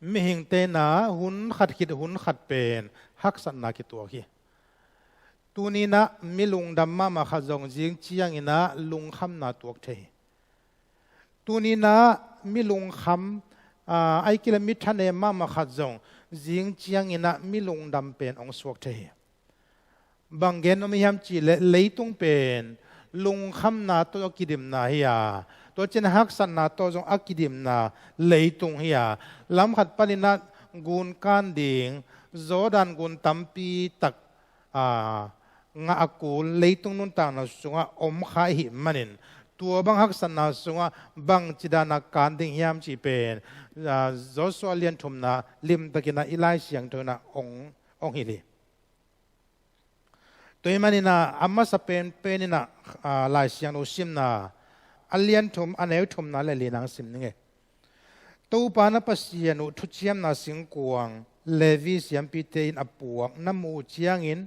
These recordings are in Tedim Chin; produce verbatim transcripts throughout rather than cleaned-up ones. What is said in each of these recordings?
Mihingte in ah hun khat khit hun khat pen haksatna kituak hi. Tuni in ah mi lungdam mahmah khat zong zing ciangin ah lungkhamna tuak thei hi. Tuni in ah mi lungkham, aa, ahih kei leh mi thanem mahmah khat zong zing ciangin ah mi lungdam pen hong suak thei hi. Bang gen nuam hiam cih leh leitung pen lungkhamna tawh a kidimna hi a, tua ciang haksatna tawh zong a kidimna leitung hi a, lam khat panin ah gun kan ding, Jordan gun tampi tak, aa, ngah a kul leitung nuntakna sungah om kha i hih manin, tua bang haksatna sungah bangci dan a kan ding hiam cih pen, aa, Joshua lian thumna limtakin ah i Lai Siangtho in ah hong, hong hilh hi. Tua ahih manin ah a masa penpen in ah, aa, Lai Siangtho simna a lian thum, a neu thumna le lina hong sim ning e. Topa na Pasian uh thuciamna singkuang Levi siampite in a puak na muh uh ciangin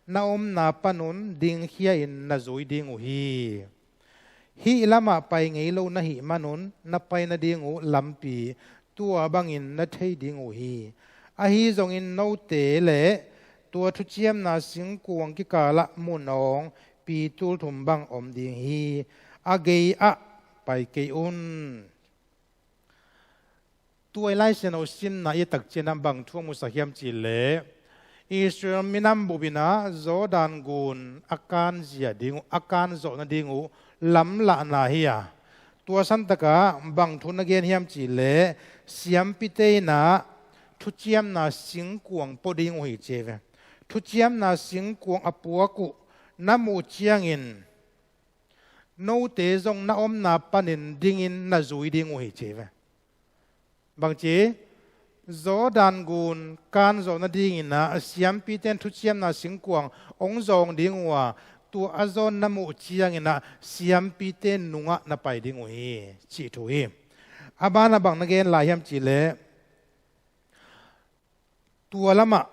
na omna panun dingkhia-in na zui ding uh hi. Hih lamah pai ngei lo na hih manun na pai nading uh lampi tua bangin na thei ding uh hi. Ahi zongin note le tua thuciamna singkuang kikalah munawng pitul thum bang om ding hi. A gei-ah pai kei un. Tua i Lai Siangtho simna i et tak ciangin ah bang thu hong musak hiam cih leh, Israel minam bup in ah Jordan gun a kan zia ding uh, a kan zawh nading uh lamlahna hi a, tua santak ah bang thu na gen hiam cih leh siampite in ah thuciamna singkuang pua ding uh hi ci hi ve. Thuciamna singkuang a puak uh na muh ciangin note zong na omna panin dingin na zui ding uh hi ci hi ve. Bangci, Jordan gun kan zawh nadingin ah siampite in thuciamna singkuang hong zawng ding uh a, tua a zawn na muh ciangin ah siampite nungah na pai ding uh hi cih thu hi. A banah bang na gen lai hiam cih leh, tua lamah,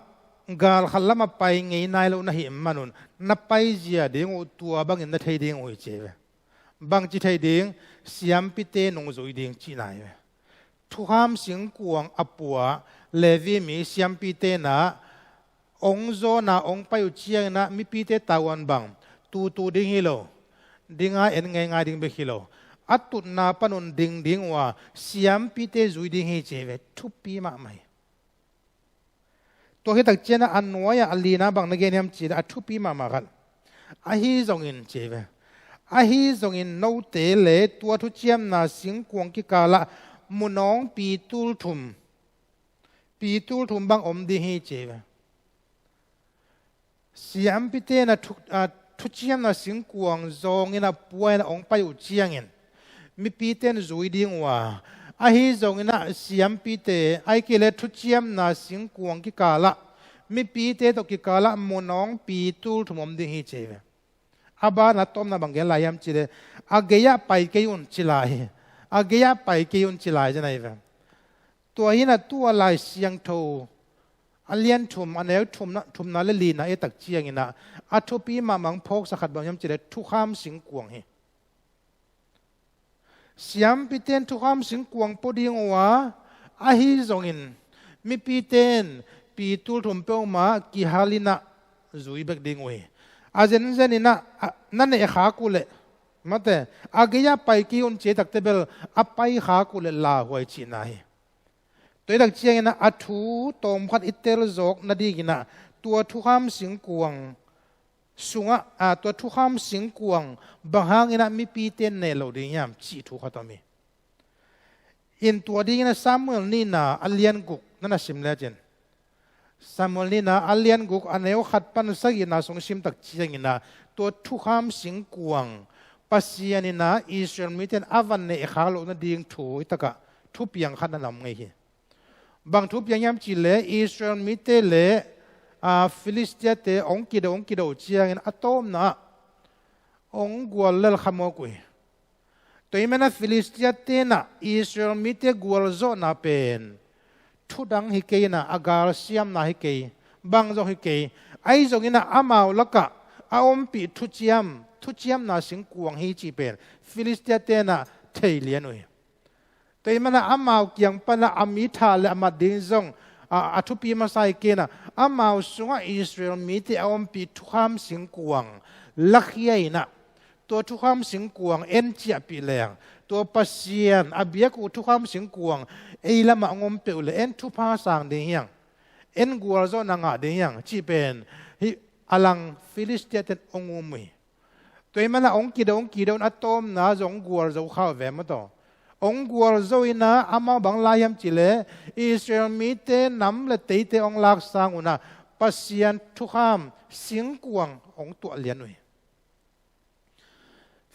gal khat lamah pai ngei nai lo na hih manun na paizia ding uh tua bangin na thei ding uh hi ci hi ve. Bangci thei ding, siampite nung zui ding cihna hi ve. Thukham singkuang a pua Levi mi siampite in ah hong zawn a hong pai uh ciangin ah mipite tavuan bang tutu ding hi lo, ding a en ngeingai ding bek hi lo, a tutna panun ding ding uh a, siampite zui ding hi ci hi ve. Thupi mahmah hi. Tua hi tak ciangin ah a nuai-ah a lina bang na gen hiam cih leh a thupi mahmah khat. Ahi zongin ci hi ve. Ahi zongin note le tua thuciamna singkuang kikalah munawng pitul thum, pitul thum bang om ding hi ci hi ve. Siampite in ah thu, aa, thuciamna singkuang zawngin ah pua in ah hong pai uh ciangin mipite in zui ding uh a, ahi zongin ah siampite, ahih kei leh thuciamna singkuang kikalah, mipite tawh kikalah munawng pitul thum om ding hi ci hi ve. A banah tawpna bang gen lai hiam cih leh, a gei-ah pai kei un ci lai hi. A gei-ah pai kei un ci lai zen ahi ve. Tua hi in ah tua Lai Siangtho a lian thum, a neu thumna, thumna le lina i et tak ciangin ah a thupi mahmah hong phawksak khat bang hiam cih leh thukham singkuang hi. Siampite in thukham singkuang pua ding uh a, ahi zongin mipite in pitul thum peuhmah kihal in ah zui bek ding uh hi. A zenzen in ah, a, na neh khak uh leh, mate, a gei-ah pai kei un ci hi tak teh bel a pai khak uh leh lauhuai cihna hi. Tua hi tak ciangin ah a thu tawmkhat i tel zawk nadingin ah tua thukham singkuang sungah, aa, tua thukham singkuang bang hangin ah mipite in neh lo ding hiam cih thu khat om hi. In tua dingin ah Samuel nihna a lian guk na na sim lecin, Samuel nihna a lian guk a neu khat pan sagihna sung sim tak ciangin ah tua thukham singkuang Pasian in ah Israel mite in a van neh khak loh nading thu hi tak ah thupiang khat na na om ngei hi. Bang thupiang hiam cih leh Israel mite le, aa, Filistiate hong kido, hong kido ciangin a tawpna ah hong gual lel kha mawk uh hi. Tua ahih manin ah Filistiate in ah Israel mite gualzawhna pen thudang hi kei in ah, a galsiamna hi kei, bang zong hi kei. Ahi zongin ah amau lakah a ompih thuciam, thuciamna singkuang hi cih pen Filistiate in ah thei lian uh hi. Tua ahih manin amau kiang panin a mi thah le a mat ding zong a, a thupi masa hi kei in, amau sungah Israel mite a ompih thukham singkuang lakhia in, tua thukham singkuang en ciahpih leng, tua Pasian a biak uh thukham singkuang ei lamah hong om peuh leh en thupha sang ding hi hang, en gualzawhna ngah ding hi hang, cih pen hih a lang Filistiate in hong um uh hi. Tua ahih manin hong kido, hong kido in a tawpna zong hong gualzo kha uh ve maw taw. Hong gualzo in amau bang lai hiam cih leh Israel mite nam le teite hong lak sang un Pasian thukham singkuang hong tuah lian uh hi.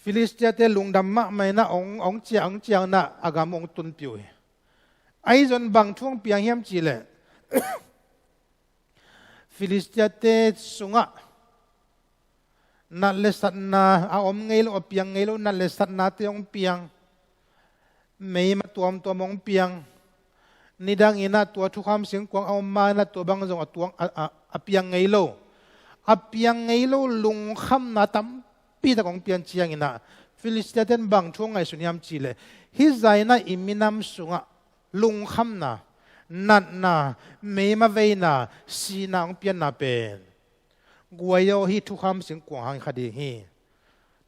Filistiate lungdam mahmah in hong, hong ciah, hong ciah in a gam hong tunpih uh hi. Ahi zongin bang thu hong piang hiam cih leh Filistiate sungah nat le satna a om ngei lo, a piang ngei lo nat le satnate hong piang. Meima tuamtuam hong piang. Nidang in tua thukham singkuang a om ma-in tua bang zong a tuang, a, a, a piang ngei lo. A piang ngei lo lungkhamna tampi tak hong pian ciangin Filistiate in bang thu hong ngaihsun hiam cih leh, hih zah in i minam sungah lungkhamna, natna, meima veina, sihna hong pianna pen guai aw, hih thukham singkuang hang kha ding hi.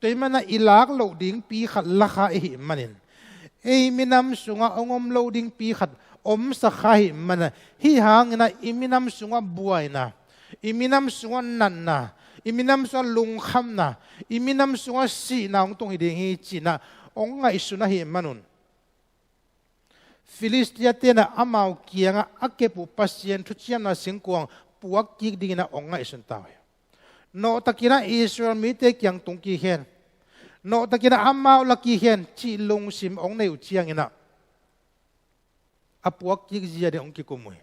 Tua ahih manin i lak loh dingpi khat la kha i hih manin, ei minam sungah hong om loh dingpi khat omsak kha i hih manin, hih hangin i minam sungah buaina, i minam sungah natna, i minam sungah lungkhamna, i minam sungah sihna hong tung hi ding hi ci-in hong ngaihsun ahih manun, Filistiate in amau kiangah a kep uh Pasian thuciamna singkuang puak kik dingin hong ngaihsun ta uh hi. Nawhtakin Israel mite kiang tung kik hen, nawhtakin amau la kik hen cih lungsim hong nei uh ciangin a puak kik zia ding hong kikum uh hi.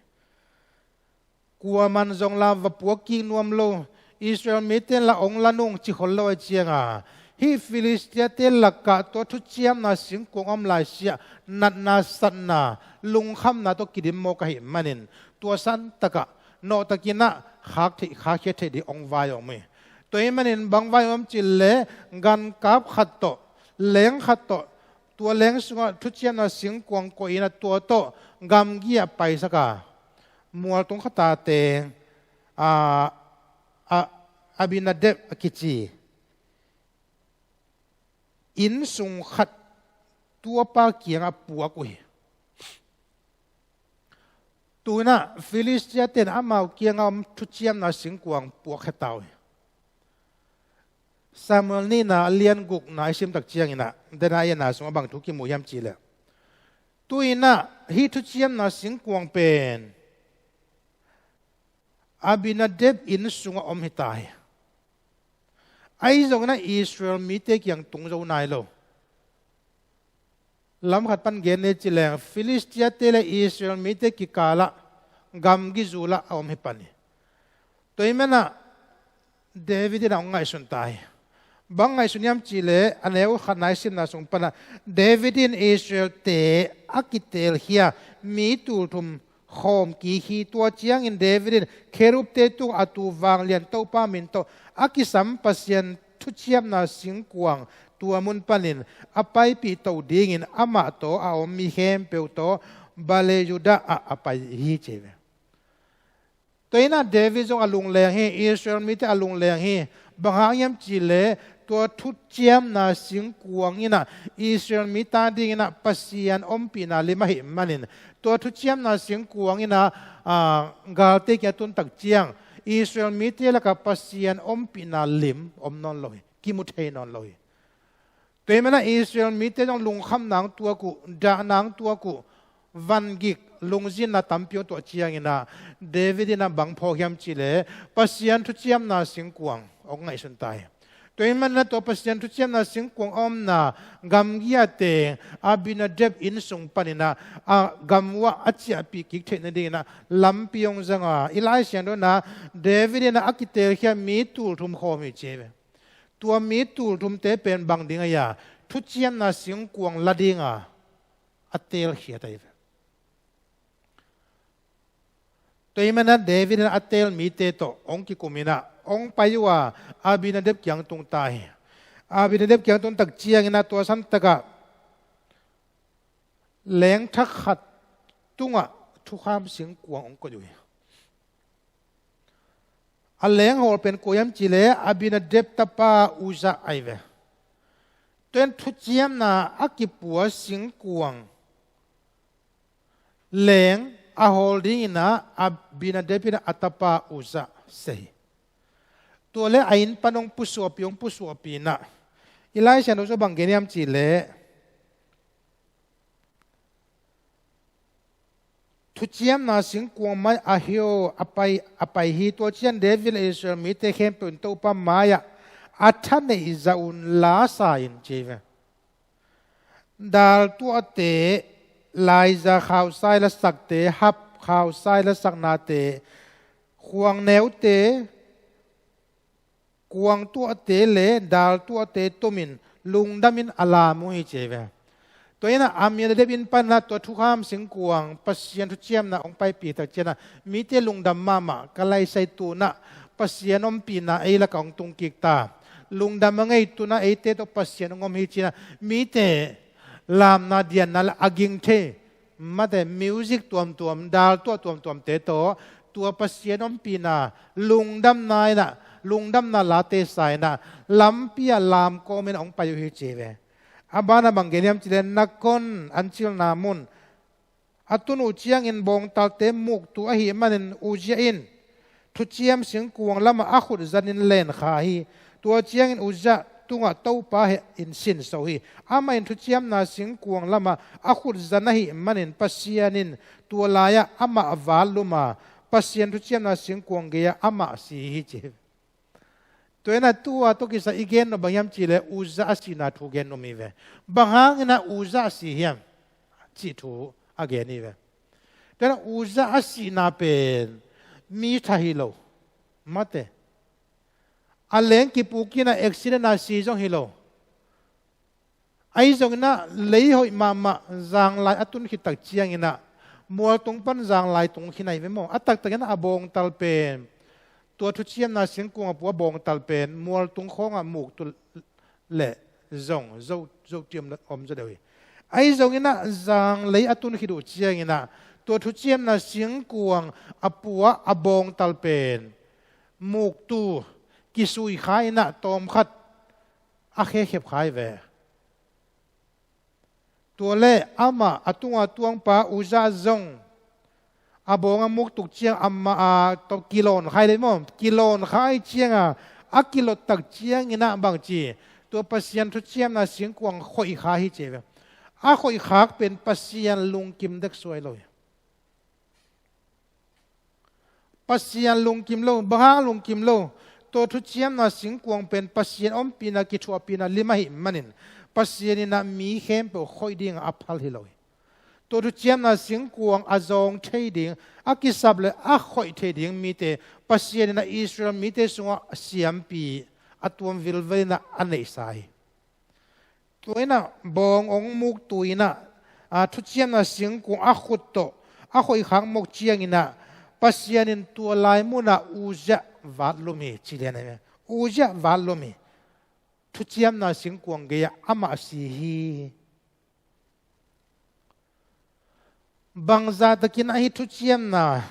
Kuaman zong la va puak kik nuam lo, Israel mite in la hong la nung ci khol lo ahih ciangin, hih Filistiate lakah tua thuciamna singkuang om lai siah natna satna, lungkhamna tawh kidim mawk ahih manin, tua santakah nawhtakin khak theih, khakkhia theih ding hong vai om uh hi. Tua ahih manin bang vai om cih leh, gankap khat tawh, leng khat tawh, tua leng sungah thuciamna singkuang koih in tua tawh gamgi ah paisak a, mualtung khat a teng, a, a, Abinadab a kici innsung khat tuapa kiangah puak uh hi. Tu-in Filistiate in amau kiangah om thuciamna singkuang puakkhia ta uh hi. Samuel nihna a lian gukna i sim tak ciangin, dena i ana sungah bang thu kimu hiam cih leh, tu-in hih thuciamna singkuang pen Abinadab inn sungah om hi ta hi. Ahi zongin Israel mite kiang tung zo nai lo. Lam khat pan gen ni ci leng, Filistiate le Israel mite kikalah gamgi zulah a om hi pan hi. Tua ahih manin David in a hong ngaihsun ta hi. Bang ngaihsun hiam cih leh, a neu khatna i simna sung pan David in Israelte a kiteelkhia mi tulthum khawm kik hi. Tua ciangin David in kherubte tungah a tuu vanglian Topa min tawh a kisam Pasian thuciamna singkuang tua mun panin a paipih to dingin amah tawh a om mi khempeuh tawh Baale Juda ah a pai hi ci hi ve. Tua ahih manin David zong a lungleng hi, Israel mite a lungleng hi. Bang hang hiam cih leh, tua thuciamna singkuang in Israel mite adingin Pasian ompihna lim ahih manin, tua thuciamna singkuang in, aa, galte kiang a tun tak ciang Israel mite lakah Pasian ompihna lim om nawn lo hi, kimu thei nawn lo hi. Tua ahih manin Israel mite zong lungkhamna hong tuak uh, dahna hong tuak uh, vangik, lungzinna tampi hong tuah ciangin David in bang phawk hiam cih leh Pasian thuciamna singkuang hong ngaihsun ta hi. Tua ahih manin tua Pasian thuciamna singkuang a omna gamgi a teng Abinadab inn sung panin a gam uah a ciahpih kik theih nadingin lampi hong zang a, i Lai Siangtho in David in a kiteelkhia mi tulthum khawm hi ci hi ve. Tua mi tulthumte pen bang ding a hia, thuciamna singkuang la dinga a teelkhiat ahi ve. Tua ahih manin David in a teel mite tawh hong kikum in hong pai uh a, Abinadab kiang tung ta hi. Abinadab kiang tung tak ciangin tua santakah Leng thak khat tungah thukham singkuang hong koih uh hi. A leng hawl pen kua hiam cih leh Abinadab tapa Uzzah ahi ve. Tua in thuciamna a kipua singkuang leng a hawl dingin ah Abinadab in a tapa Uzzah sia hi. Tua leh a inn pan hong pusuahpih, hong pusuahpih in ah, i Lai Siangtho sung bang gen hiam cih leh, thuciamna singkuang mai-ah Ahio a pai, a pai hi. Tua ciang David leh Israel mite khempeuh in Topa mai-ah a thaneih zah un, la sa in, ci hi ve. Dal tuahte, laiza khausai lasakte, hap khausai lasaknate, khuangneute, kuang tuahte leh dal tuahte tumin lungdamin a lam uh hi, ci hi ve. Tua in ah Abinadab inn pan ah tua thukham singkuang, Pasian thuciamna hong paipih tak ciang ah mite lungdam mahmah. Ka laisai, tu-in ah Pasian ompihna ei lakah hong tung kik ta. Lungdam a ngei, tu-in ah eite tawh Pasian hong om hi, ci-in ah mite lamna dianna leh a ging thei, mate, music tuamtuam, dal tuah tuamtuamte tawh tua Pasian ompihna, lungdamna in ah, lungdamna late sa in ah lampi ah lam kawmin hong pai uh hi, ci hi ve. A ban ah bang gen hiam cih leh, Nakon, an cilna mun a tun uh ciangin bawngtalte muktu ahih manin Uzzah in thuciam singkuang lamah a khut zanin len kha hi. Tua ciangin Uzzah tungah Topa heh in sinso hi. Amah in thuciamna singkuang lamah a khut zan ahih manin Pasian in tua lai-ah amah vatlum a, Pasian thuciamna singkuang gei-ah amah si hi, ci hi. Tua in ah tua tawh kisai i gen nop bang hiam cih leh Uzzah a sihna thu gen nop hi ve. Bang hangin ah Uzzah a si hiam cih thu a gen hi ve. Tua in ah Uzzah a sihna pen mi that hi lo, mate. A leng kipuk in ah accident ah si zong hi lo. Ahi zongin ah lei hoih mahmah zanglai a tun khit tak ciangin ah mualtung pan zanglai tung khin ahi ve maw. A taktakin ah a bawngtal pen, tua thuciamna singkuang a pua bawngtal pen mualtung khawngah muktu leh zong zo, zo tiam om zaw deuh hi. Ahi zongin ah zanglei a tun khit uh ciangin ah tua thuciamna singkuang a pua a bawngtal pen muktu kisui kha in ah tawmkhat a khekhep kha hi ve. Tua leh amah, a tunga tuangpa Uzzah zong a bawng a muktuk ciang amah a tawh kilawn kha hi leh maw. Kilawn kha ahih ciangin a kilot tak ciangin ah bang ci, tua Pasian thuciamna singkuang khoih kha hi ci hi ve. A khoih khak pen Pasian lungkim dek suai lo hi. Pasian lungkim lo. Bang hang lungkim lo? Tua thuciamna singkuang pen Pasian ompihna kithuahpihna lim ahih manin Pasian in ah mi khempeuh khoih dingin a phal hi lo hi. Tua thuciamna singkuang a zawng thei ding, a kisap leh a khoih thei ding mite Pasian in ah Israel mite sungah siampi a tuam vilvel in ah a neihsa hi. Tua in ah bawng hong muktu in ah, a, thuciamna singkuang a khut tawh a khoih khak mawk ciangin ah Pasian in tua lai munah Uzzah vatlum hi ci lian hi. Uzzah vatlum hi. Thuciamna singkuang gei-ah amah si hi. Bangzah takin ahi thuciamna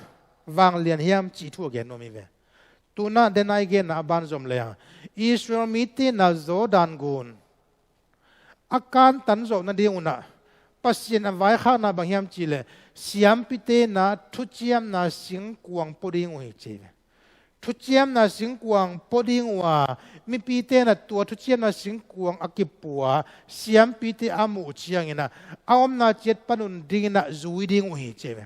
vanglian hiam cih thu a gen nuam hi ve. Tu-in ah den a i genna a ban zom leng, Israel mite in ah Jordan gun a kantan zawh nadingun ah Pasian a vaikhakna bang hiam cih leh, siampite in ah thuciamna singkuang pua ding uh hi ci hi ve. Thuciamna singkuang pua ding uh a, mipite in ah tua thuciamna singkuang a kipua siampite a muh uh ciangin ah a omna ciat panun dingin ah zui ding uh hi ci hi ve.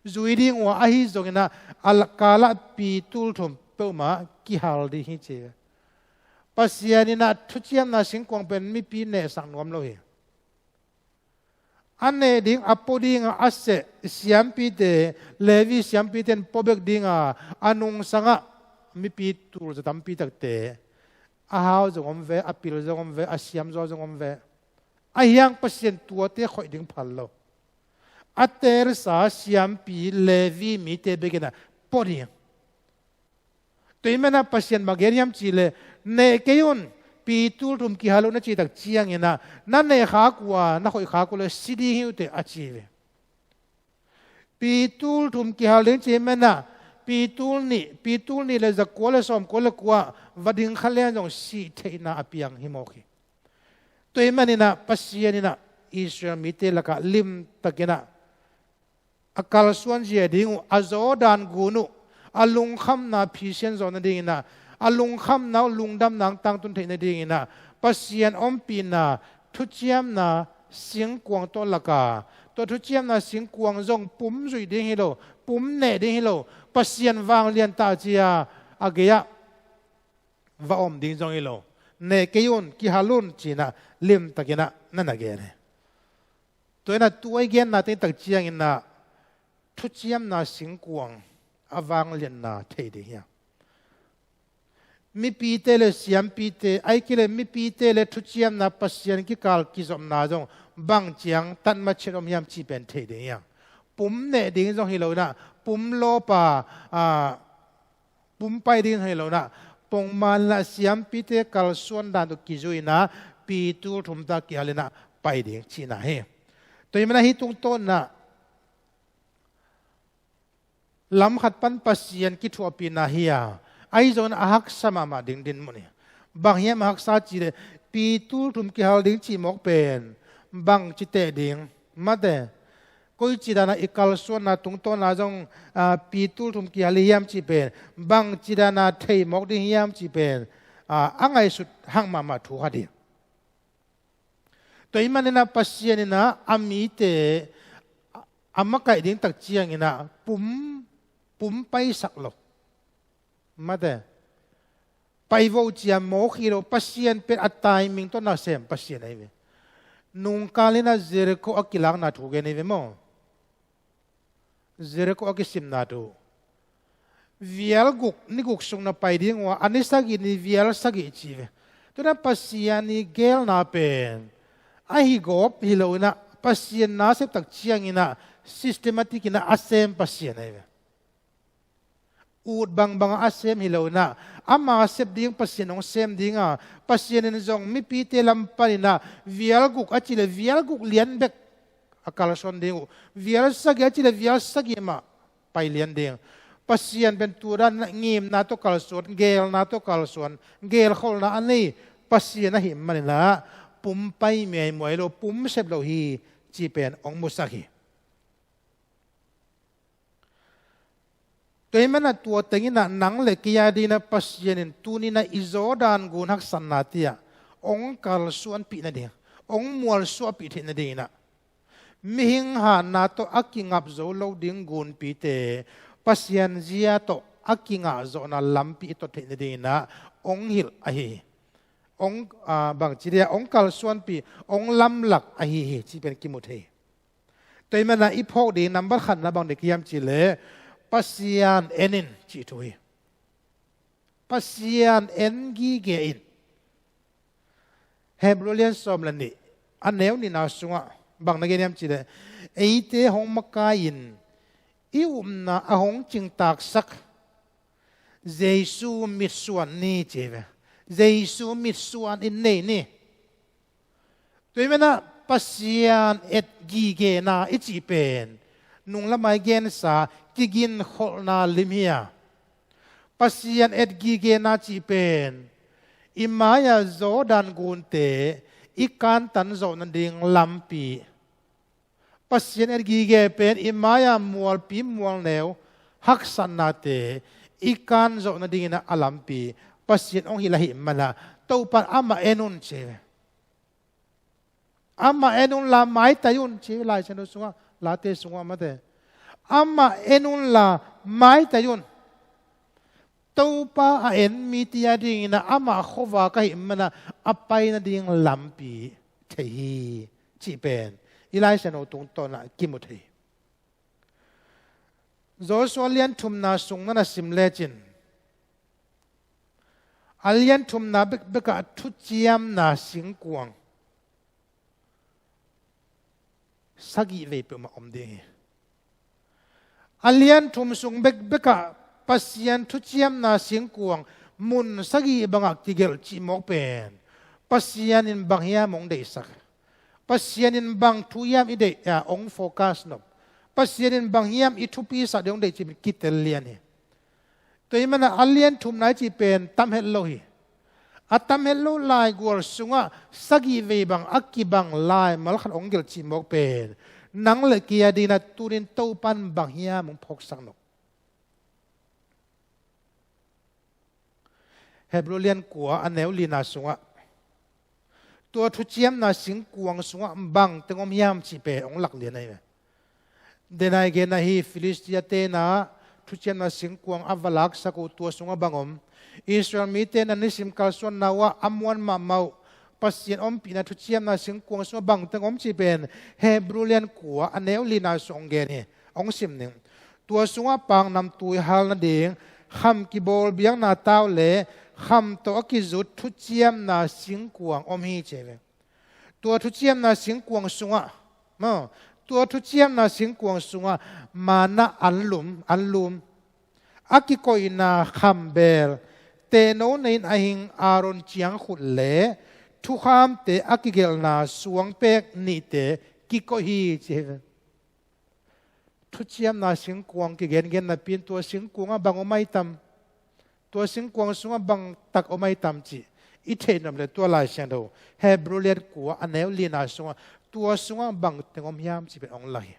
Zui ding uh a, ahi zongin ah a la-, kalah pi tul thum peuhmah kihal ding hi ci hi ve. Pasian in ah thuciamna singkuang pen mipi nehsak nuam lo hi. A neh ding, a pua ding a, a seh siampite, Levi siampite in pua bek ding a, a nungsangah mipi tulza tampi takte, a hau zong om ve, a pil zong om ve, a siamzaw zong om ve. Ahi hang Pasian tuate khoih ding phal lo. A teelsa siampi Levi mite bek in ah pua ding. Tua ahih manin ah Pasian bang gen hiam cih leh, neh kei un, Pitul thum kihal un a cih tak ciangin ah, na neh khak uh a, na khoih khak uh leh si ding hi uh teh a ci ve. Pitul thum kihal ding cih manin ah, pitul nih, pitul nih leh zakua leh sawmkua leh kua va ding kha lian zong sih theihna a piang hi mawk hi. Tua ahih manin ah Pasian in ah Israel mite lakah limtakin ah a kalsuan zia ding uh, a Jordan gun uh a lungkhamna phisian zawh nadingin ah, a lungkhamna uh lungdamna hong tangtun theih nadingin ah, Pasian ompihna thuciamna singkuang tawh lak a, tua thuciamna singkuang zong pum zuih ding hi lo, pum neh ding hi lo, Pasian vanglian ta ci-a a gei-ah va om ding zong hi lo. Neh kei un, kihal un ci-in ah limtakin ah na na gen hi. Tua in ah tua i genna teng tak ciangin ah thuciamna singkuang a vanglianna thei ding hi a, mipite leh siampite, ahih kei leh mipite leh thuciamna Pasian kikal kizopna zong bang ciang tatma ciat om hiam cih pen thei ding hi a, pum neh ding zong hi lo in ah, pum lawp a, a, pum pai ding hi lo in ah, pongman in ah siampite kalsuan dan tawh kizui in ah, pitul thum tak kihal in ah pai ding cihna hi. Tua ahih manin ah hih tungtawn in ah lam khat pan Pasian kithuahpihna hi a, ahi zongin a haksa mahmah ding dinmun hi. Bang hiam a haksa cih leh, pitul thum kihal ding cih mawk pen bangci teh ding, mate, koici dan a i kalsuanna tungtawn a zong, a, pitul thum kihal hi hiam cih pen, bangci dan a thei mawk ding hiam cih pen, a, a ngaihsut hak mahmah thu khat hi. Tua ahih manin ah Pasian in ah a mite a makaih ding tak ciangin ah pum, pum paisak lo, mate, pai vo ci-a mawk hi lo. Pasian pen a timing tawh nasem Pasian ahi ve. Nungkal in ah Jericho a kilakna thu gen hi ve maw. Jericho a kisimna thu, vial guk, ni guk sung na pai ding uh a, a ni sagih ni vial sagih ci ve. Tua in ah Pasian i geelna pen a hi gawp hi lo in ah, Pasian nasep tak ciangin ah systematic in ah a sem Pasian ahi ve. Ut bangbang a sem hi lo in ah, ama sep ding Pasian hong sem ding a, Pasian in zong mipite lam panin ah vial guk a cih leh vial guk lian bek a kalsuan ding uh, vial sagih a cih leh vial sagih mah pai lian ding. Pasian pen tua dan in ah ngimna tawh kalsuan, geelna tawh kalsuan, geelkholhna a nei Pasian ahih manin ah pum pai miaimuai lo, pum sep lo hi cih pen hong musak hi. Tua ahih manin ah tua teng in ah nang leh kei a dingin ah Pasian in tuni in ah i Jordan gun haksatnate ah hong kalsuanpih nading, hong mualsuahpih theih nadingin ah, mihing hatna tawh a kingap zo lo ding gunpite, Pasian zia tawh a kingah zawhna lampi i tot theih nadingin ah hong hilh ahi hi. Hong, a, bangci dia, hong kalsuanpih, hong lamlak ahi hi cih pen kimu thei. Tua ahih manin ah i phawk ding nambat khatna bang ding hiam cih leh, Pasian en in cih thu hi. Pasian en gige in. Hebru lian sawm leh nih, a neu nihna sungah bang na gen hiam cih leh, eite hong makai-in i upna a hong cingtaksak Jesu mitsuan ni ci hi ve. Jesu mitsuan in nei ni. Tua ahih manin ah Pasian et gigena i cih pen nunglam a i gensa kiginkholhna lim hi a, Pasian et gigena cih pen i mai-a Jordan gunte i kantan zawh nading lampi, Pasian et gige pen i mai-a mualpi mualneu haksatnate i kan zawh nadingin a lampi Pasian hong hilh ahih manin ah, Topa in amah en un ci hi ve. Amah en unla maitai un ci hi ve, Lai Siangtho sungah, Late sungah mate. Amah en unla maitai un. Topa a en mite a dingin ah amah khuavak ahih manin ah a pai nading lampi thei hi cih pen i Lai Siangtho tungtawn ah kimu thei hi. Joshua lian thumna sung na na sim lecin, a lian thumna bekbek ah thuciamna singkuang sagih vei peuhmah om ding hi. A lian thum sung bekbek ah Pasian thuciamna singkuang mun sagih bangah kigelh cih mawk pen Pasian in bang hiam hong deihsak? Pasian in bang thu hiam i deih, a, hong focus nop? Pasian in bang hiam i thupisak ding hong deih cih pen kitel lian hi. Tua ahih manin a lian thumna i cih pen tam het lo hi. A tam het lo laigual sungah sagih vei bang a kibang laimal khat hong gelh cih mawk pen nang le kei a dingin ah tuni-in Topa'n bang hiam hong phawksak nop? Hebru lian kua a neu lina sungah, tua thuciamna singkuang sungah bang teng om hiam cih pen hong lak lian ahi ve. Denai gen ahi, Filistia te'n ah thuciamna singkuang a va laksak uh, tua sungah bang om? Israel mite'n ah nisim kalsuanna uh ah a muan mahmah uh Pasian ompihna thuciamna singkuang sungah bang teng om cih pen Hebru lian kua a neu lina sung hong gen hi. Hong sim ning. Tua sungah paknamtui hal nading kham kibawl biakna tau le kham tawh a kizut thuciamna singkuang om hi, ci hi ve. Tua thuciamna singkuang sungah, maw, tua thuciamna singkuang sungah manna anlum, anlum, a kikoihna khambel, tehno nei-in a hing Aaron ciangkhut le thukhamte a kigelhna suangpek nihte kikoih hi, ci hi ve. Thuciamna singkuang kigengen napi-in tua singkuangah bang om ahi tam? Tua singkuang sungah bang tak om ahi tam cih i theih nop leh tua Lai Siangtho Hebru lian kua a neu lina sungah tua sungah bang teng om hiam cih pen hong lak hi.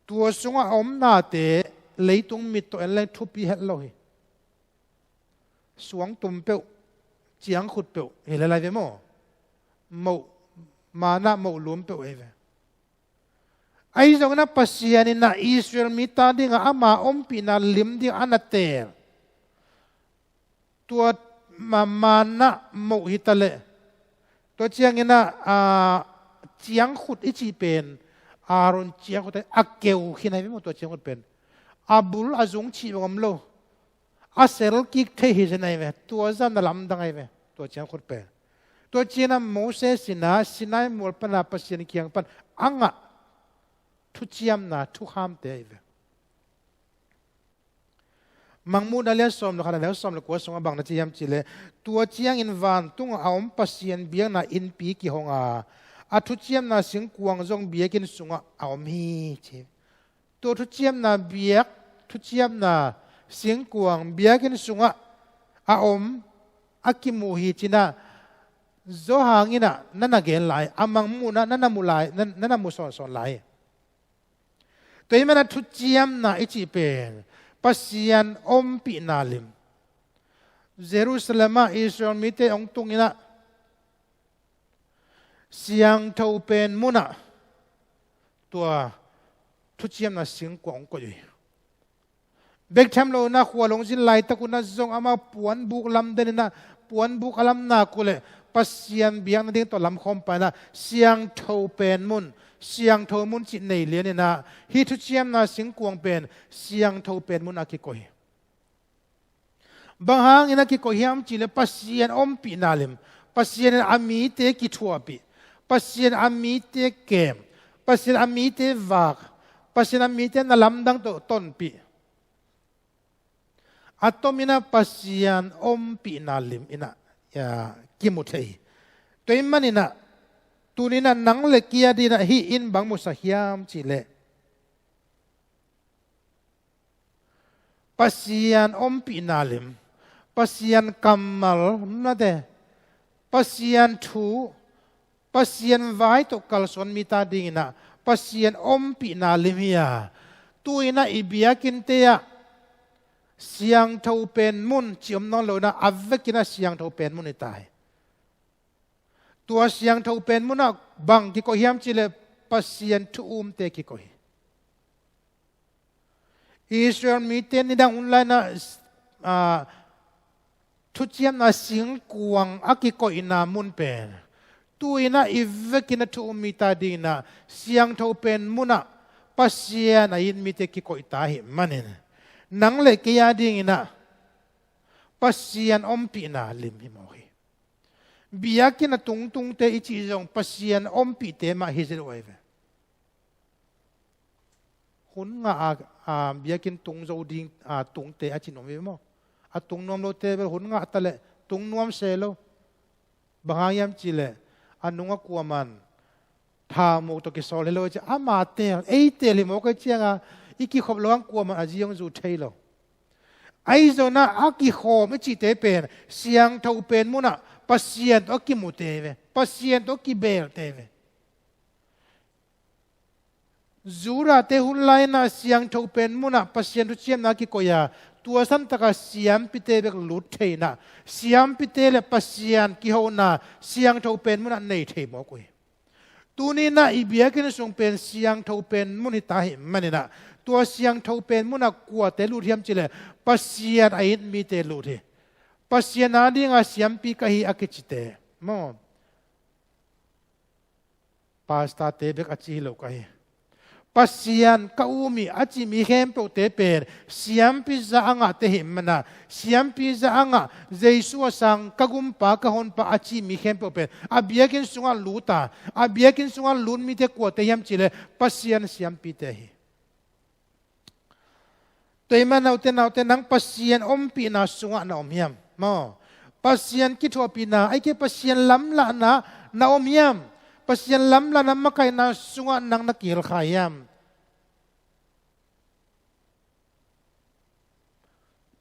Tua sungah a omnate leitung mit tawh en leng thupi het lo hi. Suangtum peuh, ciangkhut peuh hi le lai ve maw? Moh, manna moh lum peuh hi ve. Ahi zongin ah Pasian in ah Israel mite adingah ama ompihna lim ding a na teel tua ma-, manna moh hi ta leh, tua ciangin ah, a, ciangkhut i cih pen Aaron ciangkhut a keu khin ahi ve maw, tua ciangkhut pen a bul a zung cih bang om lo. A sel kik thei hi zen ahi ve. Tua zah na lamdang ahi ve, tua ciangkhut pen. Tua ciangin ah Moses in ah Sinai mual pan a Pasian kiang pan a ngah thuciamna thukhamte ahi ve. Mangmuhna lian sawm le khat a neu sawm le kua sungah bang na ci hiam cih leh, tua ciangin vantungah a om Pasian biakna innpi kihong a, a thuciamna singkuang zong biakinn sungah a om hi, ci. Tua thuciamna biak, thuciamna singkuang biakinn sungah a om, a kimu hi, ci-in ah Johan in ah na na gen lai, a Mangmuhna na na mu lai, na, na na mu sawnsawn lai. Tua ahih manin ah thuciamna i cih pen Pasian ompihna lim. Jerusalem ah Israel mite hong tung in ah siangtho pen munah tua thuciamna singkuang hong koih uh hi. Bek tham lo in ah khua hong zin laitak un ah zong amau puanbuk lamden in ah, puanbuk a lam nak uh leh Pasian biak nading tawh lamkhawm pah in ah siangtho pen mun, siangtho mun cih nei lian in ah hih thuciamna singkuang pen siangtho pen munah kikoih hi. Bang hangin a kikoih hiam cih leh Pasian ompihna lim, Pasian in a mite kithuahpih, Pasian a mite kem, Pasian a mite vak, Pasian a mite na lamdang tawh tonpih. A tomin ah Pasian ompihna lim in ah, ya, kimu thei hi. Tua ahih manin ah tuni-in ah nang le kei a dingin ah hih in bang musak hiam cih leh Pasian ompihna lim, Pasian kammal nate, Pasian thu, Pasian vai tawh kalsuan mite adingin ah Pasian ompihna lim hi a, tu-in ah i biakinnte ah siangtho pen mun cih om nawn lo in ah, a vekin ah siangtho pen mun hi ta hi. Tua siangtho pen munah bang kikoih hiam cih leh Pasian thu umte kikoih hi. Israel mite nidang hun lai-in ah, a, thuciamna singkuang a kikoihna mun pen tu-in ah i vekin ah thu um mite adingin ah siangtho pen munah Pasian a it mite kikoih ta ahih manin, nang le kei a dingin ah Pasian ompihna lim hi mawk hi. Biakinn a tungtungte i cih zong Pasian ompihte mah hi zel uh ahi ve. Hun ngah a, a, biakinn tung zo ding, a, tungte a cih nuam hi maw? A tung nuam lote bel hun ngah ta leh tung nuam se lo. Bang hang hiam cih leh a nungah kuaman thaumuk tawh kisawl hi lo ci, ama teel, ei teel hi mawk ahih ciangin i kikhop lo hang kuaman a zi hong zu thei lo. Ahi zongin a kikhawm i cihte pen siangtho pen munah Pasian tawh a kimute ve, Pasian tawh a kibelte ve. Judahte hun lai-in a siangtho pen munah Pasian thuciamna kikoih a, tua santakah siampite bek lut thei in a, siampite le Pasian kihona siangtho pen munah nei thei mawk uh hi. Tuni-in a i biakinn sung pen siangtho pen mun hi ta ahih manin a, tua siangtho pen munah kuate lut hiam cih leh Pasian a it mite lut hi. Pasian a dinga siampi ka hi a kicite maw? Pastorte bek a ci hi lo ka hi. Pasian ka um hi a ci mi khempeuhte pen siampi za a ngahte ahih manin a, siampi za a ngah, Jesu a sang ka gumpa ka honpa a ci mi khempeuh pen a biakinn sungah lut a, a biakinn sungah lut mite kuate hiam cih leh Pasian siampite hi. Tua ahih manin a ute naute, nang Pasian ompihna sungah na om hiam? Maw, Pasian kithuahpihna, ahih kei leh Pasian lamlahna na om hiam? Pasian lamlahna makaihna sungah nang na kihel kha hiam?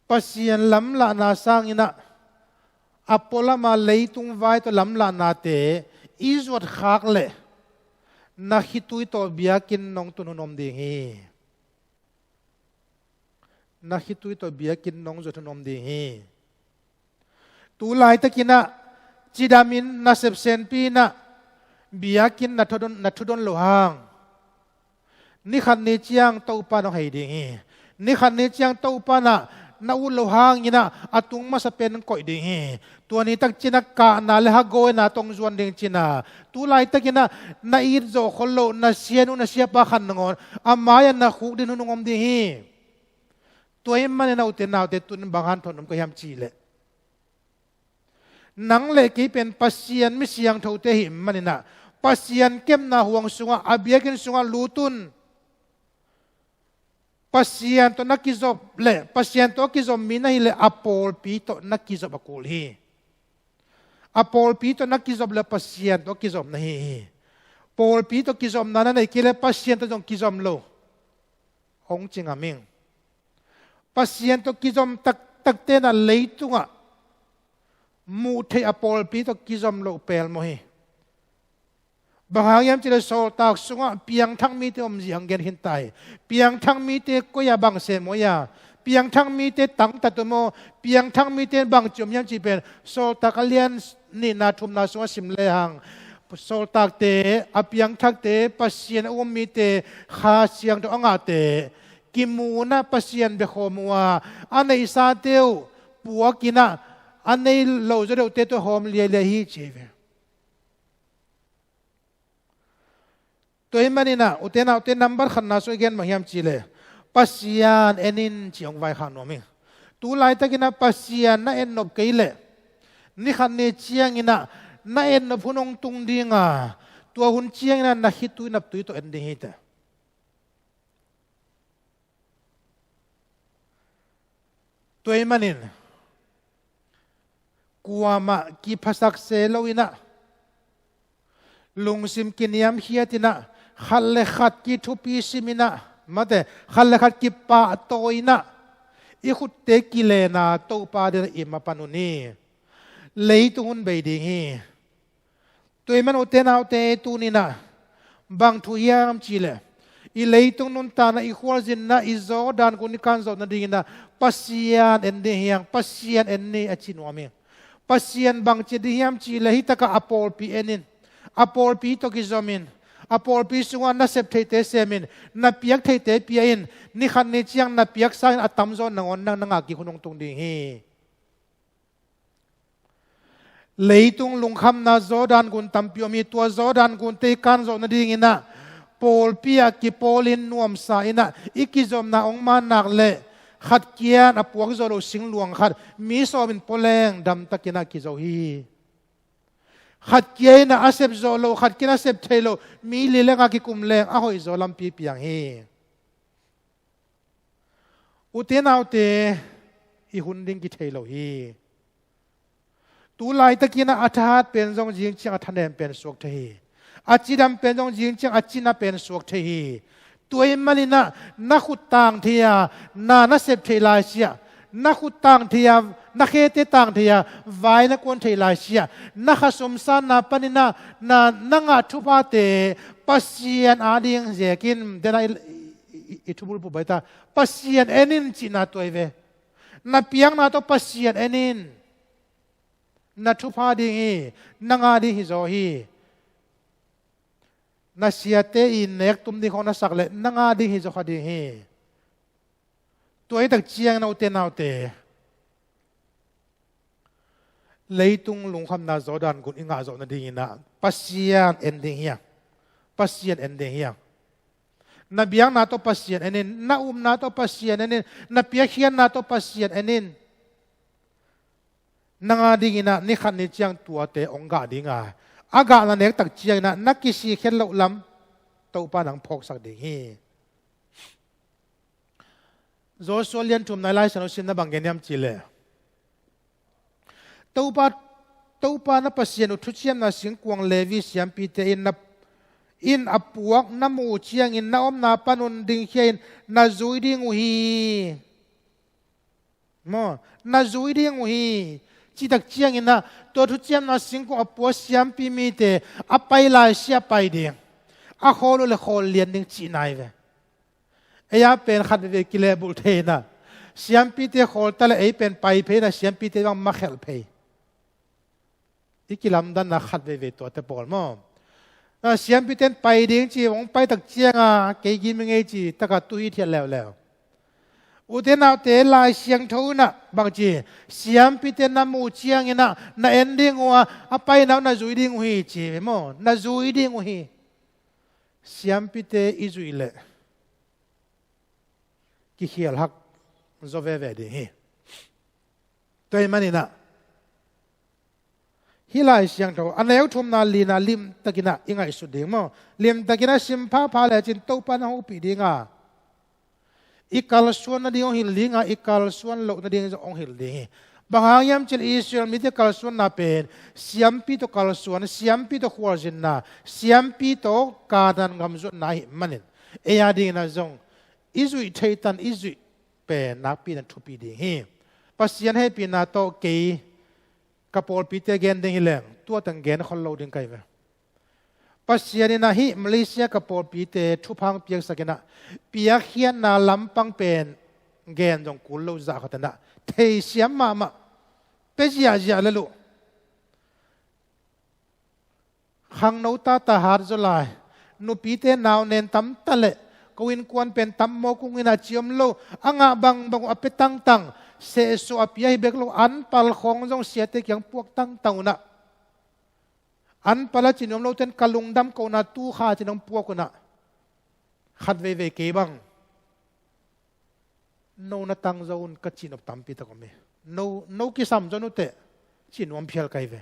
Pasian lamlahna sangin a, a pualam a leitung vai tawh lamlahnate i zuat khak leh na khitui tawh biakinn nong tun hun om ding hi. Na khitui tawh biakinn nong zuat hun om ding hi. Tu laitakin a, cidamin, nasep senpi-in a, biakinn na thudon, na thudon loh hang, ni khat ni ciang Topa nong hei ding hi. Ni khat ni ciang Topa na, na ut loh hangin a, a tung masa pen koih ding hi. Tua ni tak ciangin a kahna le hagawina tawh hong zuan ding ci-in a, tu laitakin a, na it zawh khol loh na sianu na siapa khat nangawn a mai-ah na khukdin hun hong om ding hi. Tua ahih manin a ute naute, tun bang hanthawn om ka hiam cih leh, nang le kei pen Pasian mi siangthote ahih manin a, Pasian kepna huang sungah, a biakinn sungah lut un. Pasian tawh na kizop leh, Pasian tawh a kizom mi na hih leh a pawlpi tawh na kizop a kul hi. A pawlpi tawh na kizop leh Pasian tawh a kizom na hi hi. Pawlpi tawh kizopna na neih kei leh Pasian tawh zong kizom lo hong ci ngam ing. Pasian tawh kizom taktakte na leitungah muh theih a pawlpi tawh kizom loh pelmawh hi. Bang hang hiam cih leh sawltak sungah piangthak mite omzia hong gen khin ta hi. Piangthak mite koi-ah bang sem uh hiam? Piangthak mite tangtat uh maw? Piangthak mite bangci om hiam cih pen Sawltak a lian nihna thumna sungah sim lehang, sawltakte, a piangthakte, Pasian a um mite, Kha Siangtho a ngahte, kimu-in a Pasian bia khawm uh a, a neihsate uh puakin a, a nei lo zaw deuhte tawh hawm liailiai hi ci hi ve. Tua ahih manin a, ute naute, nambat khatna sung i gen bang hiam cih leh, Pasian en in ci hong vaikhak nuam ing. Tu laitakin a Pasian na en nop kei leh, ni khat ni ciangin a na en nop hun hong tung ding a, tua hun ciangin a na khitui na tui tawh en ding hi teh. Tua ahih manin kuamah kiphasak se lo-in a, lungsim kiniamkhiat in a, khat le khat kithupi sim in a, mate, khat le khat kipahtawi in a, i khutte kilen a, Topa adingin i mapan un hi. Leitung hun bei ding hi. Tua ahih manin ute naute, tuni-in a bang thu hiam cih leh, i leitung nuntakna, i khualzinna, i Jordan gun i kan zawh nadingin a Pasian en ding hi hang, Pasian en ni a ci nuam hi. Pasian bang ci ding hiam cih leh, hi takah a pawlpi en in, a pawlpi tawh kizom in, a pawlpi sungah na sep theite sem in, na piak theite pia in, ni khat ni ciang na piak sangin a tamzaw nangawn nang na ngah kik hun hong tung ding hi. Leitung lungkhamna Jordan gun tampi om hi. Tua Jordan gunte i kan zawh nadingin a, pawlpi ah kipawlin nuamsa in a, i kizopna hong man nak leh, khat kiang a puak zawh loh singluang khat mi sawmin pua leng damtakin a kizo hi. Khat kiang in a sep zawh loh, khat kiang in a sep theih loh mi li le nga kikum leng a hoihzaw lampi piang hi. Ute naute, i hun ding kithei lo hi. Tu laitakin ah a thahat pen zong zing ciang a thanem pen suak thei hi. A cidam pen zong zing ciang a cina pen suak thei hi. Tua ahih manin ah na khut tang thei a, na na sep theih lai siah, na khut tang thei a, na khete tang thei a, vai na kuan theih lai siah, na khasum sanna panin ah na, na ngah thuphate Pasian ading zekin, den ah i, i, i, i thubulphuh baita, Pasian en in cihna tua hi ve. Na piakna tawh Pasian en in. Na thupha ding hi, na ngah ding hi zaw hi. Na siate in nek tum ding khawng na sak leh na ngah ding hi zaw kha ding hi. Tua hi tak ciang, note naute, leitung lungkhamna Jordan gun i ngah zawh nadingin ah Pasian en ding hi a. Pasian en ding hi a. Na biakna tawh Pasian en in, na upna tawh Pasian en in, na piakkhiatna tawh Pasian en in. Nang adingin ah ni khat ni ciang tuate hong gah ding a, a gah na nek tak ciangin ah na kisik het loh lam Topa nang phawksak ding hi. Joshua lian thumna i Lai Siangtho simna bang gen hiam cih leh, Topa, Topa na Pasian uh thuciamna singkuang Levi siampite in na, in a puak na muh ciangin na omna pan un dingkhia in na zui ding uh hi. Maw, na zui ding uh hi. Cih tak ciangin ah tua thuciamna singkung a pua siampi mite a pai lai sia pai ding, a khawl uh le khawl lian ding cihna hi ve. Ei a pen khat veve kilehbulh thei in ah, siampite khawl ta le ei pen pai phei in ah, siampite bang makhelh phei. I kilamdanna khat veivei tuate pawl maw. Ah, siampiten pai ding ci, hong pai tak cianga kei gim i ngei ci taka tu hithiat leuleu. Ute naute, Lai Siangtho in ah bang ci, siampiten na muh ciangin ah na en ding uh a, a paina uh na zui ding uh hi ci ve maw. Na zui ding uh hi. Siampite i zuih leh kikhial hak zaw veve ding hi. Tua ahih manin ah hih Lai Siangtho a neu thumna lina limtakin ah i ngaihsut ding maw. Limtakin ah sim phapha lecin Topa na hopih ding a, i kalsuan nading hong hilh ding a, i kalsuan loh nading zong hong hilh ding hi. Bang hang hiam cih leh Israel mite kalsuanna pen siampi tawh kalsuan, siampi tawh khualzinna, siampi tawh Kanaan gam zuatna ahih manin, ei adingin ah zong i zuih theih tan i zuih pen nakpi in ah thupi ding hi. Pasian hehpihna tawh kei ka pawlpite gen ding hi leng, tua teng gen khol lo ding ka hi ve. Pasian in ah hih Malaysia ka pawlpite thupha hong piaksak in ah, piakkhiatna lampang pen gen zong kul lo zah khat in ah, theisiam mahmah, pia ziahziah lel uh. Khangno tata hat zaw lai, nupite nau nen tam ta leh, ko innkuan pen tam mawk ung in ah, ci om lo, a ngah bangbang uh a pia tangtang, sehsuah a pia hi bek lo, an pal khawng zong siate kiang puak tangtang un ah, an pal a ci nuam lote'n ka lungdam ko na tu kha ci-in hong puak un ah, khat veivei kei bang, no na tang zo un ka cihnop tampi tak om hi. No, no kisam zo nuteh, cih nuam phial ka hi ve.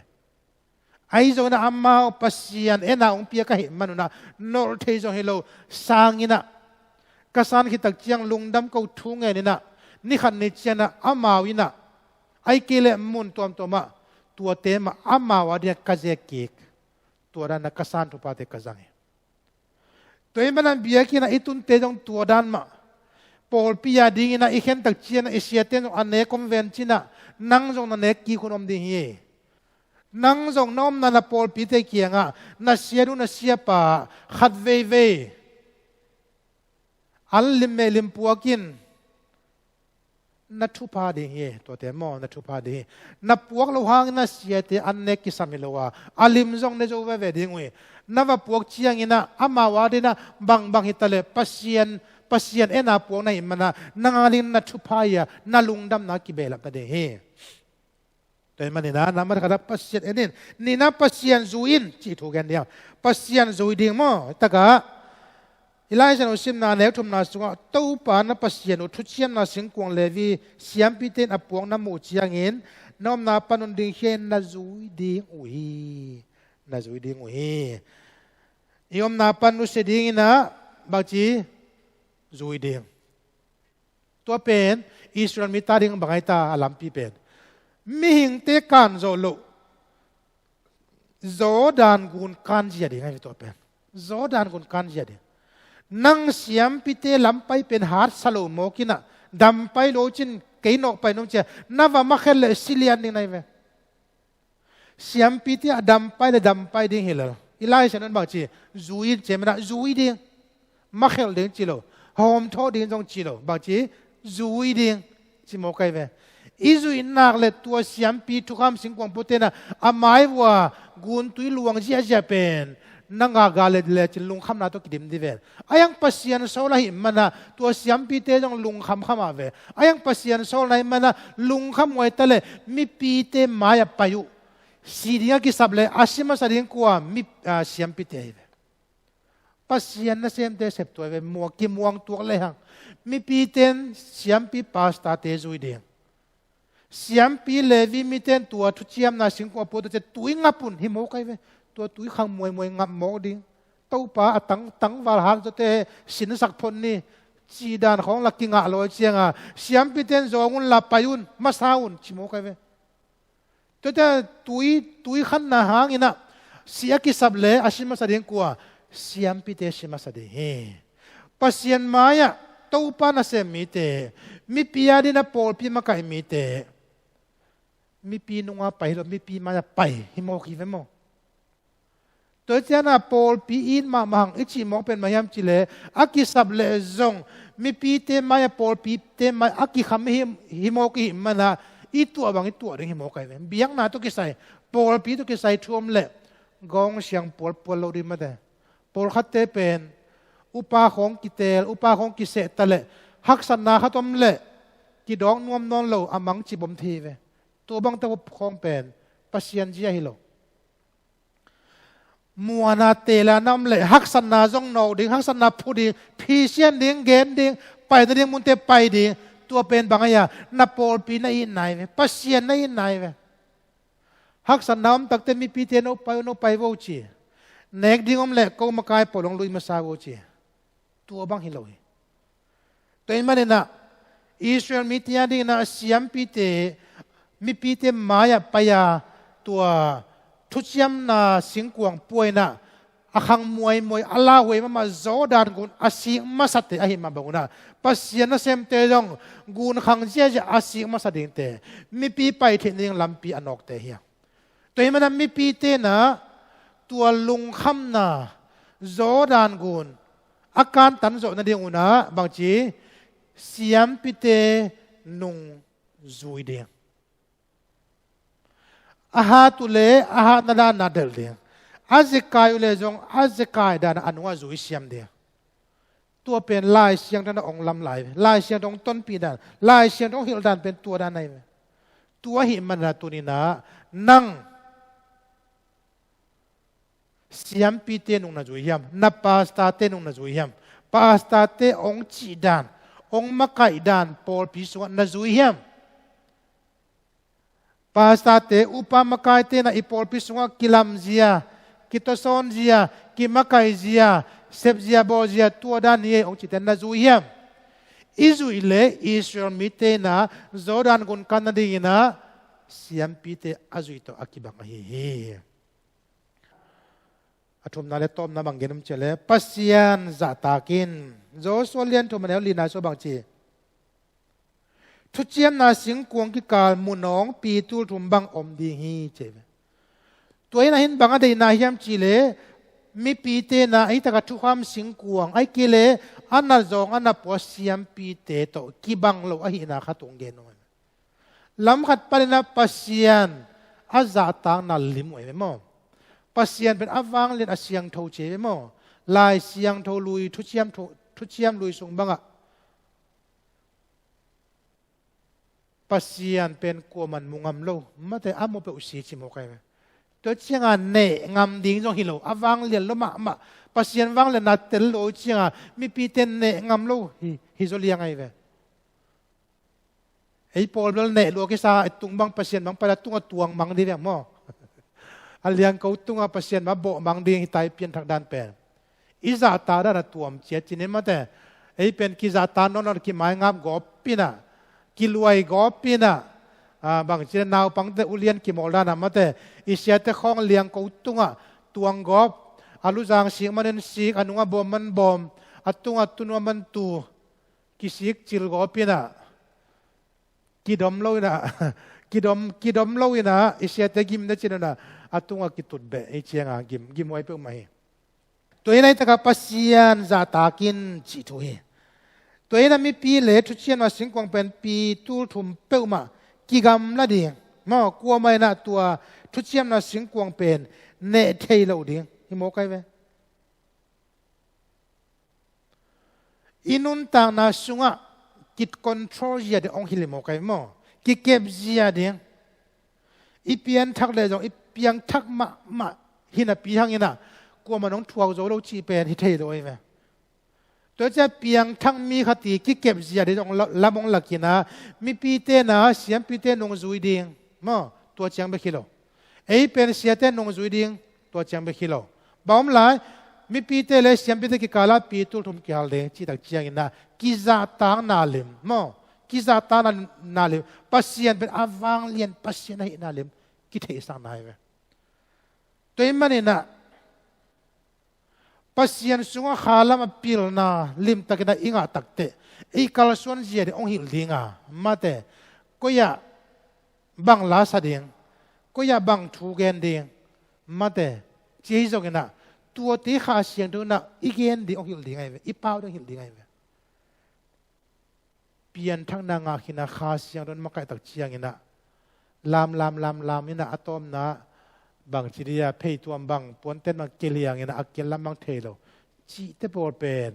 Ahi zongin ah amau Pasian en a hong piak ahih man un ah, nolh thei zong hi lo, sang in ah, ka san khit tak ciang lungdam ko thu ngen in ah, ni khat ni ciang ah amau in ah, ahih kei leh mun tuamtuam ah, tuate mah amau ading ah ka zek kik. Tua dan ah ka san thuphate ka zang hi. Tua ahih manin biakinn ah i tunte zong tua dan mah, pawlpi adingin ah i khen tak ciang ah i siate zong a nek om ven cin ah, nang zong na nek kik hun om ding hi. Nang zong na omna na pawlpite kiangah na sianu na siapa khat veivei an lim meh lim puak in, na thupha ding hi. Tuate maw, na thupha ding hi. Na puak loh hangin na siate an nek kisam hi lo a, a lim zong ne zo veve ding uh hi. Na va puak ciangin ah amau adingin ah bangbang hi ta leh Pasian, Pasian en a puak na hih man ah, nang adingin na thupha hi a, na lungdamna kibehlap nading hi. Tua ahih manin ah nang mah khat ah Pasian en in, nihna Pasian zui in, cih thu gen ding. Pasian zui ding maw. Takah i Lai Siangtho simna neu thumna sungah, Topa na Pasian uh thuciamna singkuang Levi siampite in a puak na muh ciangin, na omna pan un dingkhia in na zui ding uh hi. Na zui ding uh hi. I omna pan nusia dingin ah bangci zui ding. Tua pen Israel mite ading bang ahi ta, a lampi pen, mihingte kan zawh loh, Jordan gun kan zia ding ahi ve tua pen. Jordan gun kan zia ding. Nang siampite lampai pen hatsa lo mawk in ah, dampai lo cin kei nawk pai nung cia, na va makhelh leh si lian ding na hi ve. Siampite ah dampai leh dampai ding hi lel. I Lai Siangtho in bang ci, zui in ci manin ah zui ding. Makhelh ding ci lo, hawmthawh ding zong ci lo, bang ci, zui ding ci mawk ahi ve. I zuih nak leh tua siampi thukham singkuang puate'n ah a mai uah guntui luang ziahziah pen na ngakngak leh lecin lungkhamna tawh kidim ding ve. Ahi hang Pasian sawl ahih manin ah tua siampite zong lungkhamkham a ve. Ahi hang Pasian sawl ahih manin ah lungkham uh hi ta leh mipite mai-ah pai uh. Si ding a kisap leh a si masa ding kua? Mi, a, siampite ahi ve. Pasian nasemte sep tua hi ve, muang, kimuang tuak lehang. Mipite'n siampi pastorte zui ding. Siampi Levi mite'n tua thuciamna singkuang a puate'n tui ngap un hi mawk ahi ve. Tua tui khang muaimuai ngap mawk ding. Topa a tang, tangval hat zawte sinsak phot ni. Cih dan khawng lah kingah lo ciangin, siampite'n zawng un la, pai un, masa un ci mawk ahi ve. Tuate tui, tui khanna hangin ah si a kisap leh a si masa ding kua? Siampite si masa ding hi. Pasian mai-ah, Topa nasem mite, mipi adingin ah pawlpi makaih mite, mipi nunga pai hi lo, mipi mai-ah pai hi mawk hi ve maw. Tua ciangin ah pawlpi it mahmah hang i cih mawk pen bang hiam cih leh, a kisap leh zong mipite mai-ah pawlpite mai a kikham hi, hi mawk i hih manin ah i tuah bang i tuah ding hi mawk ahi ve. Biakna tawh kisai, pawlpi tawh kisai thu om leh gawng siang pualpual lo ding mate. Pawlkhatte pen upa khawng kiteel, upa khawng kiseh ta leh, haksatna khat om leh kidawk nuam nawn lo, a mangcip om thei ve. Tua bangte khawng pen Pasian zia hi lo. Muanna teel a na om leh haksatna zong nawk ding, haksatna phu ding, phisian ding, gen ding, pai nading munte pai ding. Tua pen bang ahi a? Na pawlpi na itna ahi ve, Pasian na itna ahi ve. Haksatna om takte mipite, no pai, no pai vo ci. Nek ding om leh ko makai pawl hong lui masa vo ci. Tua bang hi lo hi. Tua ahih manin ah Israel mite adingin ah siampite, mipite mai-ah pai-a tua thuciamna singkuang pua in ah a khang muaimuai, a lauhuai mahmah Jordan gun a sik masate ahih mah bang un ah, Pasian nasemte zong gun khang ziahziah a sik masa dingte, mipi pai theih nading lampi a nawkte hi a. Tua ahih manin ah mipite'n ah tua lungkhamna Jordan gun a kantan zawh nading un ah bangci, siampite nung zui ding. A hat uh leh a hatna dan ah delh ding. A zekai uh leh zong a zekai dan ah a nungah zui siam ding. Tua pen Lai Siangtho in hong lam lai, Lai Siangtho in hong tonpih dan, Lai Siangtho in hong hilh dan pen tua dan ahi ve. Tua ahih manin ah tuni-in ah nang siampite nung na zui hiam? Na pastorte nung na zui hiam? Pastorte hong cih dan, hong makaih dan pawlpi sungah na zui hiam? Pastorte, upa makaite in ah i pawlpi sungah kilamzia, kitawsawnzia, kimakaihzia, sepzia bawlzia, tua dan hi ei hong cihte na zui hiam? I zuih leh Israel mite in ah Jordan gun kan nadingin ah siampite a zuih tawh a kibang ahi hi. A thumna leh tawpna bang gen om cih leh, Pasian zahtak in. Joshua lian thum a neu lina sung bang ci? Thuciamna singkuang kikal munawngpi tulthum bang om ding hi ci ve. Tua in ah hih bang a deihna hiam cih leh, mipite in ah hih takah thukham singkuang, ahih kei leh a na zawng a na pua siampite tawh kibang lo ahihna khat hong gen uh. Lam khat panin ah Pasian a zahtakna lim uh ahi ve maw. Pasian pen a vanglian, a siangtho ci ahi ve maw. Lai Siangtho lui, thuciam tho-, thuciam lui sung bangah Pasian pen kuaman mu ngam lo, mate, a mu peuh si ci mawk ahi ve. Tua ciangin neh ngam ding zong hi lo, a vanglian lo mahmah. Pasian vanglianna tel lo ciangin mipite neh ngam lo hi, hi zaw liang ahi ve. Ei pawl bel neh lua kisa, ei tung bang Pasian bang pai a tungah tuang mang ding ve maw. A liangko tungah Pasian bang bawh mang ding hi ta hi, pianthak dan pen. I zahtak dan a tuam ciat cin in mate. Ei pen kizahtak nawnnawn, kimaingap gawp in ah, kiluai gawp in ah, Ah, bangci naupangte ulian kimawl dan ah mate, i siate khawng liangko tungah tuanggawp, a luzang sik manin sik, a nungah bawm man bawm, a tungah tunua man tu, kisik cilgawp inah, kidom lo inah, kidom, kidom lo inah, i siate gim na cin inah, a tungah kitut beh, i cianga gim, gimhuai peuhmah hi. Tua inah i takah Pasian zahtak in cih thu hi. Tua inah mipi le thuciamna singkuang pen pi tulthum peuhmah kigamla ding. Maw, kuamah inah tua thuciamna singkuang pen neh thei lo ding. Hi maw kai ve? I nuntakna sungah ki control zia ding hong hilh hi maw kai maw? Kikep zia ding. I pianthak leh zong i piangthak mahmah hi napi hang inah kuamah nong thuak zo lo cih pen hi thei lo ahi ve. Tua ciah piangthak mi khat i kikep zia ding zong la-, lam hong lak inah mipite na siampite nungzui ding. Maw, tua ciang bek hi lo. Ei pen siate nungzui ding, tua ciang bek hi lo. Bang om lai, mipite le siampite kikalah pi tulthum kihal ding, cih tak ciang inah kizahtakna lim. Maw, kizahtakna lim. Pasian pen a vanglian Pasian ahihna lim kitheihsakna hi ve. Tua ahih man inah Pasian sungah kha lam a pilna limtak inah i ngah takteh, i kalsuan zia ding hong hilh ding a, mate, koi-ah bang la sa ding, koi-ah bang thu gen ding, mate, ci hi zong inah, tuate Kha Siangtho inah i gen ding hong hilh ding ahi ve, i pau ding hong hilh ding ahi ve. Pianthakna ngah khin a Kha Siangtho in makaih tak ciang inah, lam, lam, lam, lam inah a tawpna bangci dia, pheituam bang, puanten bang kiliang inah a kilam bang thei lo cihte pawl pen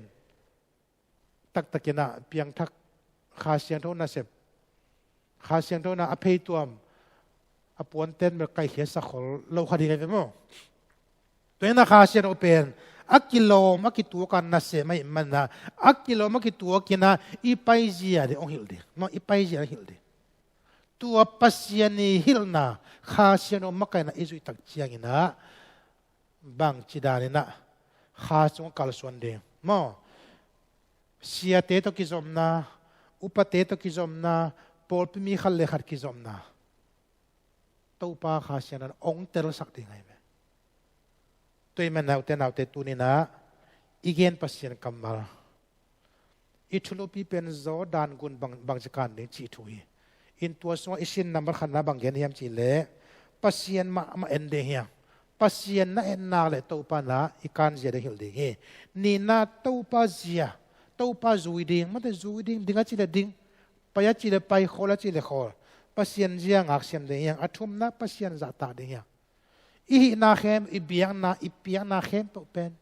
taktak inah piangthak, Kha Siangtho nasep, Kha Siangtho inah a pheituam, a puanten bel kaihkhiatsak khol lo kha ding ahi ve maw? Tua inah Kha Siangtho pen a kilawm a kituak a nasem ahih man inah, a kilawm a kituak inah i paizia ding hong hilh ding. Maw, i paizia ding hong hilh ding. Tua Pasian i hilhna Kha Siangtho makaihna i zuih tak ciang inah bangci dan inah Kha sungah kalsuan ding. Maw, siate tawh kizopna, upate tawh kizopna, pawlpi mi khat le khat kizopna, Topa Kha Siangtho in hong telsak ding ahi ve. Tua ahih man inah ute naute, tuni inah i gen Pasian kammal, i thulupi pen Jordan gun bang, bangci kan ding cih thu hi. In tua sungah i sin nambat khatna bang gen hiam cih leh, Pasian mahmah en ding hi hang. Pasian na en nak leh Topa inah i kan zia ding hilh ding hi. Nihna, Topa zia, Topa zui ding, mate, zui ding, ding a cih leh ding, pai a cih leh pai, khawl a cih leh khawl. Pasian zia ngak siam ding hi hang. A thumna, Pasian zahtak ding hi hang. I hihna khem, i biakna, i piakna khempeuh pen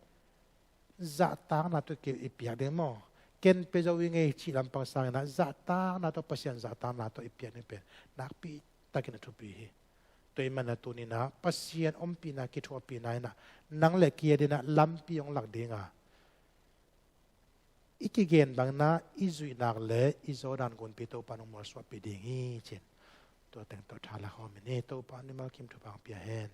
zahtakna tawh i piak ding maw? Ken pia zo ing ei cih lampang sang inah zahtakna tawh, Pasian zahtakna tawh i piak ding pen nakpi takin a thupi hi. Tua ahih man inah tuni inah Pasian ompihna, kithuahpihna inah nang le kei a ding inah lampi hong lak ding a, i kigen bang inah i zuih nak leh i Jordan gunpi Topa in hong mualsuahpih ding hi, ci-in tua teng tawh tha la khawm in hi. Topa in mimal kim thupha hong pia hen.